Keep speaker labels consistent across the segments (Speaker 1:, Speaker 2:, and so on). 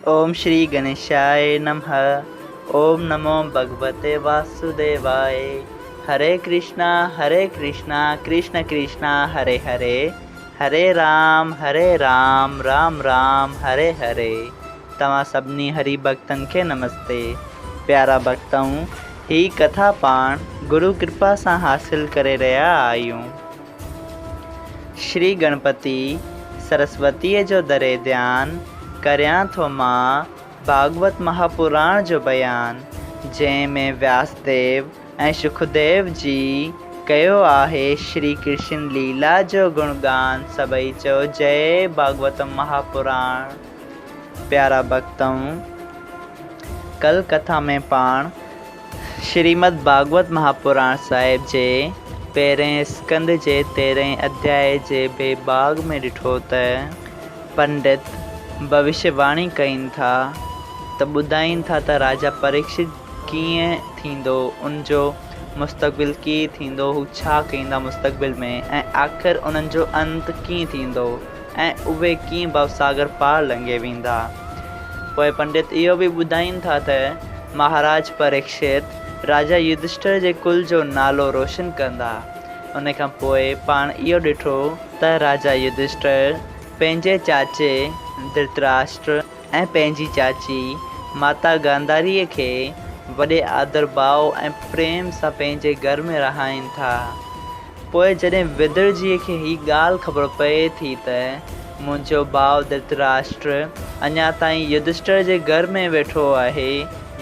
Speaker 1: اوم شري گڻيشاء نمھ اوم نمو ڀڳوتي واسوديواء هري ڪرشنا هري ڪرشنا ڪرشن ڪرشنا هري هري هري رام هري رام رام رام هري هري توهان سڀني هري ڀڳتن کي نمستي پيارا ڀڳتؤ هي ڪٿا پاڻ گرو ڪرپا سان حاصل ڪري رهيا آهيون. شري گڻپتي سرسوتيء جو دري ڌيان، ڪريان ٿو مان ڀاڳوت مهاپراڻ جو بيان، جنهن ۾ وياسديو ۽ شڪديو جي ڪيو آهي شري ڪرشن ليلا جو گڻگان سڀئي چئو جئي ڀاڳوت مهاپراڻ. پيارا ڀڳتؤ! ڪل ڪٿا ۾ پاڻ شريمد ڀاڳوت مهاپراڻ صاحب جي پهرئين اسڪنڌ جي تيرهين اڌيائي جي ٻئي ڀاڳ ۾ ڏٺو ته پنڊت ڀوشيه واڻي ڪين ٿا ته ٻڌائين ٿا ته راجا پريڪشت ڪيئن ٿيندو ان جو مستقبل ڪيئن ٿيندو هو ڇا ڪيندا مستقبل ۾ ۽ آخر انهن جو انت ڪيئن ٿيندو ۽ اهي ڪيئن ڀوساگر پار لنگهي ويندا. پوء پنڊت اهو به ٻڌائين ٿا ته مهاراج پريڪشت راجا يڌشٺر جي ڪل جو نالو روشن ڪندا. ان کان پوء پاڻ اهو ڏٺو ته راجا يڌشٺر پنهنجي چاچي ڌرتراشٽر ۽ پنهنجي چاچي ماتا گانڌاريء کي وڏي آدرڀاء ۽ پريم سان پنهنجي گهر ۾ رهائين ٿا. پوء جڏهن ودرجيء کي هي ڳالهه خبر پئي ٿي ته منهنجو ڀاء ڌرتراشٽر اڃا تائين يڌشٽر جي گهر ۾ ويٺو آهي،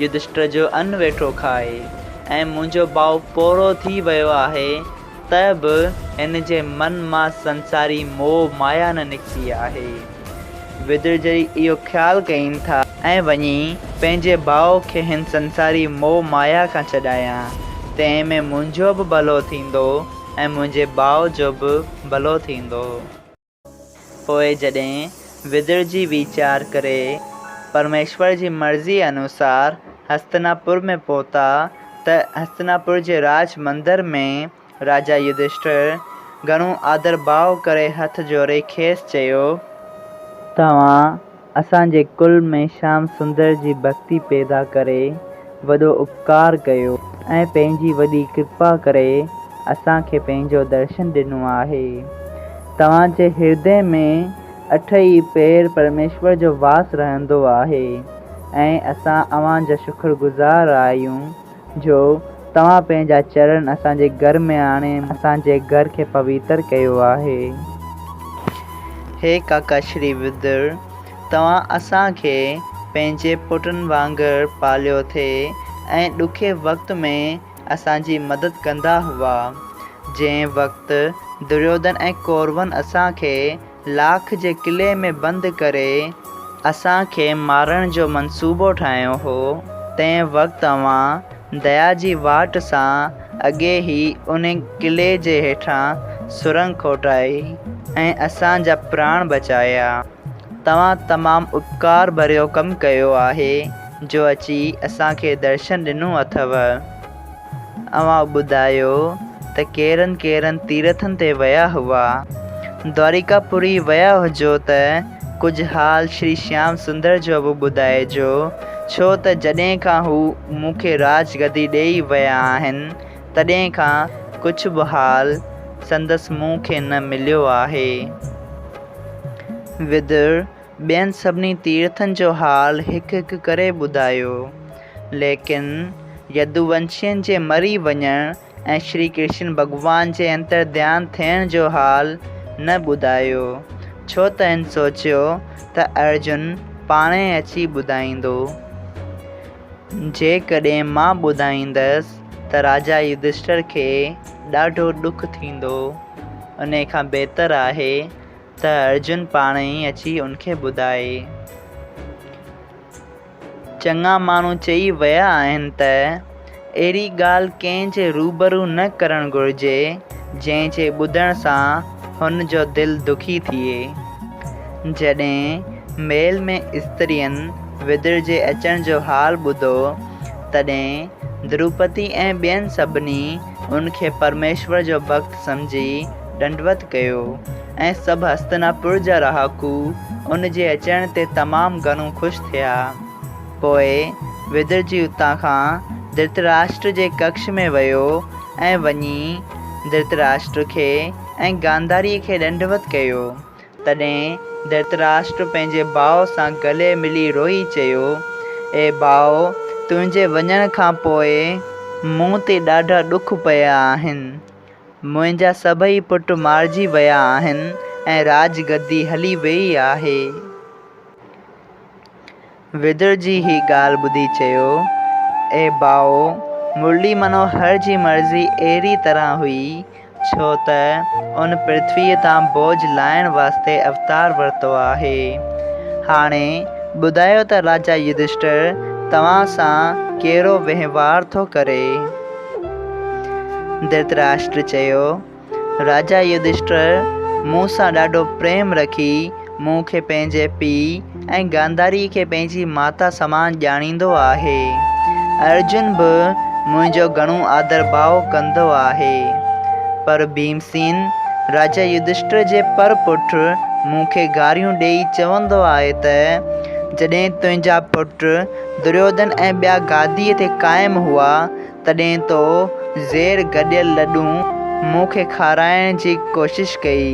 Speaker 1: يڌشٽر جو ان ويٺو کائي ۽ منهنجو ڀاء پوڙهو ٿي ويو آهي ته به هن جي من مان سنساري موهه مايا نه نڪتي آهي. ودرجي اهو خيال ڪين ٿا. ۽ وڃي پنهنجي ڀاء کي هن سنساري موهه مايا کان ڇڏايان، تنهن ۾ منهنجو به ڀلو ٿيندو ۽ منهنجي ڀاء جو به ڀلو ٿيندو. پوء جڏهن ودرجي ويچار ڪري پرميشور جي مرضيء انوسار هستناپور ۾ پهتا ته هستناپور جي راج مندر ۾ راجا يڌشٺر گهڻو آدر ڀاء ڪري هٿ جوڙي کيس چيو. توهان اسان جي ڪل ۾ شيام سندر جي ڀڳتي پيدا ڪري وڏو اپڪار ڪيو ۽ پنهنجي وڏي ڪرپا ڪري اسان کي پنهنجو درشن ڏنو آهي. توهان جي هردي ۾ اٺ ئي پهر پرميشور جو واس رهندو آهي ۽ اسان اوهان جا شڪر گذار آهيون. جو توهان پنهنجا چرن اسان جي گهر ۾ آڻي اسان جي گهر کي پويتر ڪيو آهي. هي ڪاڪا شري ودر، توهان اسان کي پنهنجي پٽن وانگر پاليو ٿي ۽ ڏکي وقت ۾ اسان جي مدد ڪندا هئا. جنهن وقت دريوڌن ۽ ڪورون اسان کي لاک جي قلعي ۾ بند ڪري اسان کي مارڻ جو منصوبو ٺاهيو هو، تنهن وقت اوهان ديا جي واٽ سان اڳي ئي ان قلعي جي هيٺان سرنگ کوٽائي ۽ اسان جا پراڻ بچايا. توهان تمام اپڪار ڀريو ڪم ڪيو آهي جو اچي اسان کي درشن ڏنو اٿئو. اوهان ٻڌايو ته ڪهڙن ڪهڙن تيرٿن تي ويا هئا؟ دواريڪا پوري ويا هجو ته ڪجهه حال شري شيام سندر جو به ٻڌائجو، ڇو ته جڏهن کان هو مون کي راج گدي ڏيئي ويا آهن، تڏهن کان ڪجهه به حال سندس مون کي نه مليو آهي. ودر ٻين سڀني تيرٿن جو حال هڪ هڪ ڪري ٻڌايو. ليڪن يدوونشين جي مري وڃڻ ۽ شري ڪرشن ڀڳوان جي انترڌيان ٿيڻ جو حال نه ٻڌايو، ڇو ته هن سوچيو ته ارجن پاڻهي اچي ٻڌائيندو. جيڪڏهن مان ٻڌائيندس ته راجا يڌشٺر کي ڏاڍو ڏک ٿيندو. انهي کان بهتر آهي ته ارجن پاڻ ئي اچي ان کي ٻڌائي. چڱا ماڻهو چئي ويا آهن ته اهڙي ڳالهه ڪنهن جي روبرو نه ڪرڻ گهرجي، جنهن جي ٻڌڻ سان هن جو دل دکي ٿئي. جڏهن محل ۾ استرين ودر جي اچڻ جو حال ٻڌو، تڏهن دروپدي ۽ ٻين سڀني ان کي پرميشور جو ڀڳت سمجهي ڏنڊوت ڪيو. ۽ سڀ هستناپور جا رهاڪو ان جي اچڻ تي تمام گهڻو خوش ٿيا. پوء ودر جي اتان کان ڌرتراشٽر جي ڪڪش ۾ ويو ۽ وڃي ڌرتراشٽر کي ۽ گانڌاريء کي ڏنڊوت ڪيو. تڏهن ڌرتراشٽر پنهنجي ڀاء سان گلي ملي روئي چيو، اي ڀاء! تنهنجي وڃڻ کان پوء مون تي ڏاڍا ڏک پيا آهن. منهنجا سڀئي پٽ مارجي ويا آهن ۽ راڄ گدي هلي ويئي آهي. ودر جي هي ڳالهه ٻڌي چيو، اي ڀاء! مرلي منوهر جي مرضي اهڙي طرح هئي، ڇو ته ان پرٿويء تان بوجهه لاهڻ واسطي اوتار ورتو آهي. هاڻي ٻڌايو ته راجا يڌشٽر توهان سان ڪهڙو وهنوار ٿو ڪري؟ ڌرتراشٽر چيو. راجا يڌشٽر مون سان ڏاڍو پريم رکي مون کي پنهنجي پيء ۽ گانڌاري کي پنهنجي ماتا سمان ڄاڻيندو آهي. ارجن به منهنجو گهڻو آدرڀاء ڪندو آهي. پر ڀيمسين، راجا يڌشٽر جي پر پٺ مون کي گاريون ڏيئي چوندو آهي ته جڏهن تنهنجا پٽ دريوڌن ۽ ٻيا گاديء تي قائم هئا تڏهن تو زير گڏيل لڏون مون کي کارائڻ جي ڪوشش ڪئي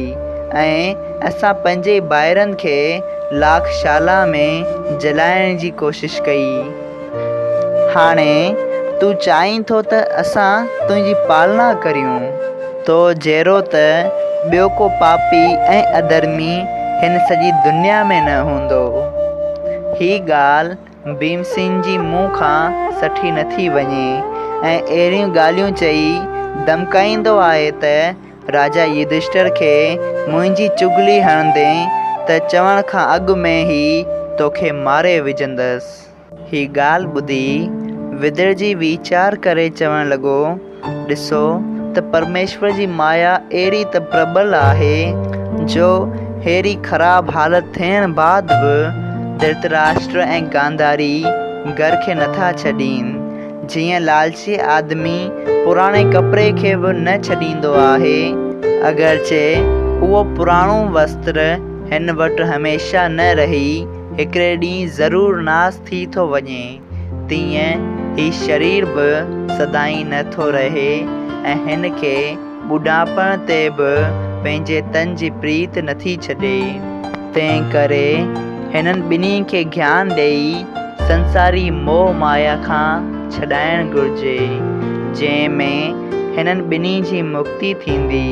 Speaker 1: ۽ اسان پنهنجي ڀائرن کي لاک شالا ۾ جلائڻ جي ڪوشش ڪئي. هاڻي تون چاهين ٿو ته اسان تنهنجي پالنا ڪريون. تو جهڙو ته ٻيو ڪو پاپي ۽ اڌرمي هن سڄي دنيا ۾ نه هوندو. هي ڳالهه ڀيمسين جي مون کان سٺي نٿي وڃي ۽ اهڙيون ڳالهيون چئي ڌمڪائيندو آهي ته راجا يڌشٽر کي منهنجي چغلي هڻندين ته چوڻ کان اڳ ۾ ئي توکي ماري وجهندس. هي ڳالهه ٻڌي ودر جي ويچار ڪري چوڻ لڳو، ڏسو ته پرميشور جي مايا اهڙي ته پرٻل آهي جو ههڙي خراب حالت ٿيڻ بعد به ڌرتراشٽر ۽ گانڌاري گهر کي نٿا ڇڏين. جيئن لالچي آدمي پراڻي ڪپڙي کي به نه ڇڏيندو آهي، اگرچه اهو پراڻو وستر هن وٽ هميشه نه رهي هڪڙي ڏينهن ضرور ناس ٿي ٿو وڃي. تيئن هي شرير به سدائين نه ٿو رهي ۽ هن کي ٻڍاپڻ تي به پنهنجي تن جي پريت نٿي ڇڏي. تنهن ڪري هنن ٻنهي کي گيان ڏيئي سنساري موهه مايا کان ڇڏائڻ گهرجي، جنهن ۾ هنن ٻنهي جي مڪتي ٿيندي.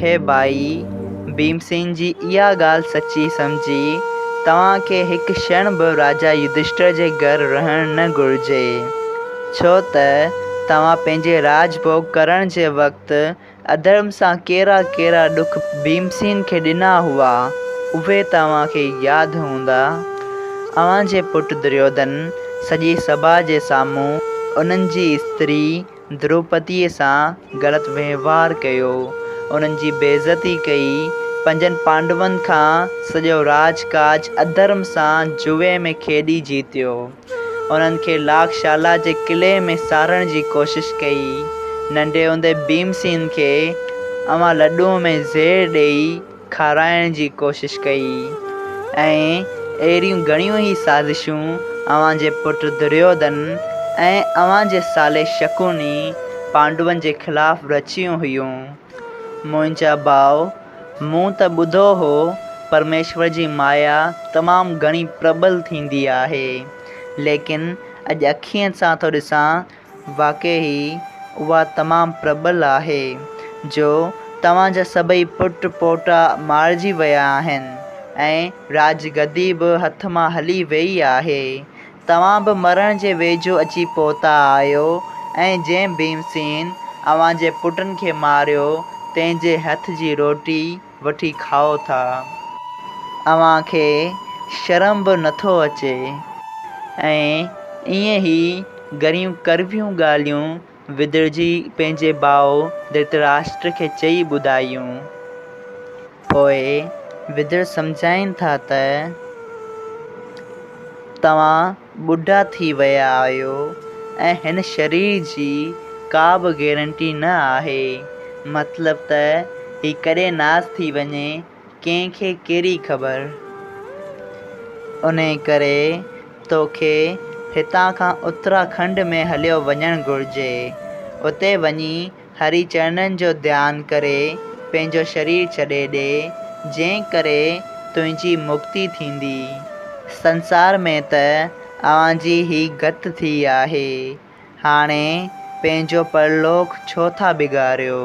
Speaker 1: هي ڀائي، ڀيمسين جي اها ڳالهه سچي سمجهي توهان کي هڪ ڪشڻ به راجا يڌشٽر جي گهر رهڻ نه گهرجي، ڇو ته توهان پنهنجي راڄ ڀوڳ ڪرڻ جي وقت اڌرم سان ڪهڙا ڪهڙا ڏک ڀيمسين کي ڏنا هئا، اهي توهان کي ياد هوندا. اوهان جي پٽ دريوڌن سڄي سڀا جي سامهون انهن جي استري دروپديء سان غلط وهنوار ڪيو، انهن جي بيعزتي ڪئي، پنجن پانڊون کان سڄو راڄ ڪاڄ اڌرم سان جوئي ۾ کيڏي جيتيو، انهن کي لاکشالا جي قلعي ۾ ساڙڻ جي ڪوشش ڪئي، ننڍي هوندي ڀيمسين کي اوهان لڏون ۾ زهر ڏيئي کارائڻ جي ڪوشش ڪئي ۽ اهڙيون گهڻيون ئي سازشون اوهان جي پٽ دريوڌن ۽ اوهان جي سالي شڪوني پانڊون جي خلاف رچيون هيون. منهنجا ڀاء، مون ته ٻڌو هو پرميشور جي مايا تمام گهڻي پرٻل ٿيندي آهي، ليڪن اڄ اکين سان ٿو ڏسان واقعي اها تمام پرٻل آهي، جو توهان جا سڀئي پٽ پوٽا مارجي ويا آهن ۽ راڄ گدي به هٿ مان هلي ويئي آهي. توهان به مرڻ جي ويجهو اچي پهتا آهيو ۽ جنهن ڀيمسين اوهان جي پٽن کي ماريو، تنهن جي هٿ جي روٽي وٺي کائو ٿا. اوهان کي شرم به نٿو اچي. ۽ ائين ئي گهڻيون ڪڙويون ڳالهيون ودرجي پنهنجي ڀاء ڌرتراشٽر کي چئي ٻڌايون. پوء ودر سمجهائين ٿا ته توهان ٻڍا ٿي ويا آهيو ۽ هن شرير جي ڪا به گيرنٽي نه آهي. مطلب ته هي ڪڏهن ناس ٿي وڃي، ڪنهن کي ڪهڙي خبر؟ انهي ڪري توکي هتان کان اترا کنڊ ۾ هليو وڃڻ گهرجي. اتي وڃي هري چرنن جو ڌيان ڪري پنهنجو شرير ڇڏي ڏي، جنهن ڪري تنهنجي مڪتي ٿيندي. سنسار ۾ ته اوهان جي هي گت ٿي آهي. هاڻي پنهنجو پرلوڪ ڇو ٿا بگاڙيو؟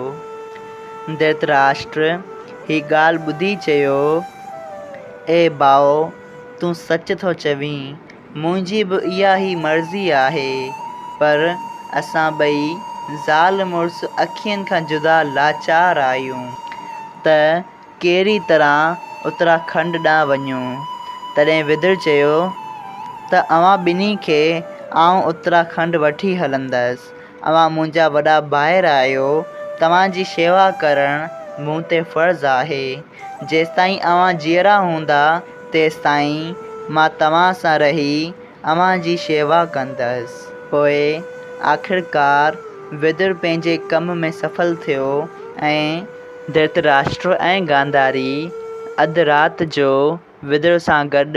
Speaker 1: ڌرتراشٽر هي ڳالهه ٻڌي چيو، اي ڀاء! تون سچ ٿو چوين، منهنجي به اها ئي مرضي آهي، پر اسان ٻئي زال مڙس اکين کان جدا لاچار آهيون ته ڪهڙي طرح اترا کنڊ ڏانهن وڃون؟ تڏهن ودر چيو ته اوهان ٻنهي کي آئون اترا کنڊ وٺي هلندس. اوهان منهنجا وڏا ڀائر آهيو، توهان جي شيوا ڪرڻ مون تي فرض آهي. جيستائين اوهان جيئرا هوندا، تيستائين مان توهان سان رهي اوهان جي شيوا ڪندس. پوء آخرڪار ودر پنهنجي ڪم ۾ سڦل ٿيو ۽. ڌرتراشٽر ۽ گانڌاري اڌ رات جو ودر سان گڏ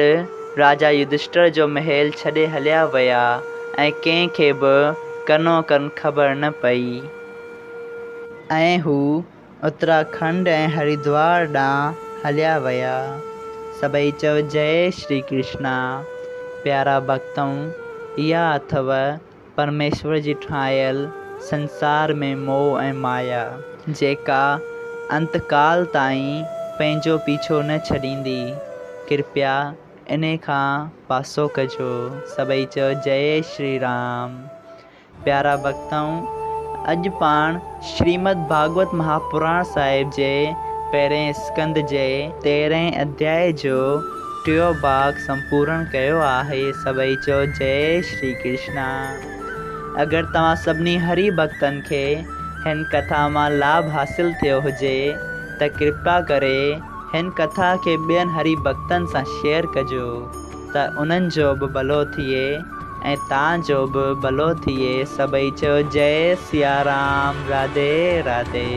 Speaker 1: راجا يڌشٽر جو محل ڇڏي هليا ويا ۽ ڪنهن کي به ڪنو ڪن خبر نه پئي. ۽ هو اترا کنڊ ۽ هريدوار ڏانهن هليا ويا. سڀئي چئو جئي شري ڪرشنا. پيارا ڀڳتؤ! اها اٿئو پرميشور جي ٺاهيل سنسار ۾ موهه ۽ مايا، جيڪا انت ڪال تائين پنهنجو پيڇو نه ڇڏيندي. ڪرپيا انهي کان پاسو ڪجو. سڀئي چئو جئي شري رام. پيارا ڀڳتؤ! اڄ پاڻ شريمد ڀاڳوت مهاپراڻ صاحب جي پهرئين اسڪنڌ جي تيرهين اڌيائي جو ٽيون ڀاڳ سمپورڻ ڪيو آهي. سڀئي چئو جئي شري ڪرشنا. اگر توهان سڀني هري ڀڳتن کي هن ڪٿا مان لاڀ حاصل ٿيو هجي ته ڪرپا ڪري هن ڪٿا کي ٻين هري ڀڳتن سان شيئر ڪجو ته انهن جو به ڀلو ٿئي ۽ توهان جو به ڀلو ٿئي. سڀئي چئو جئي سيارام راڌي راڌي.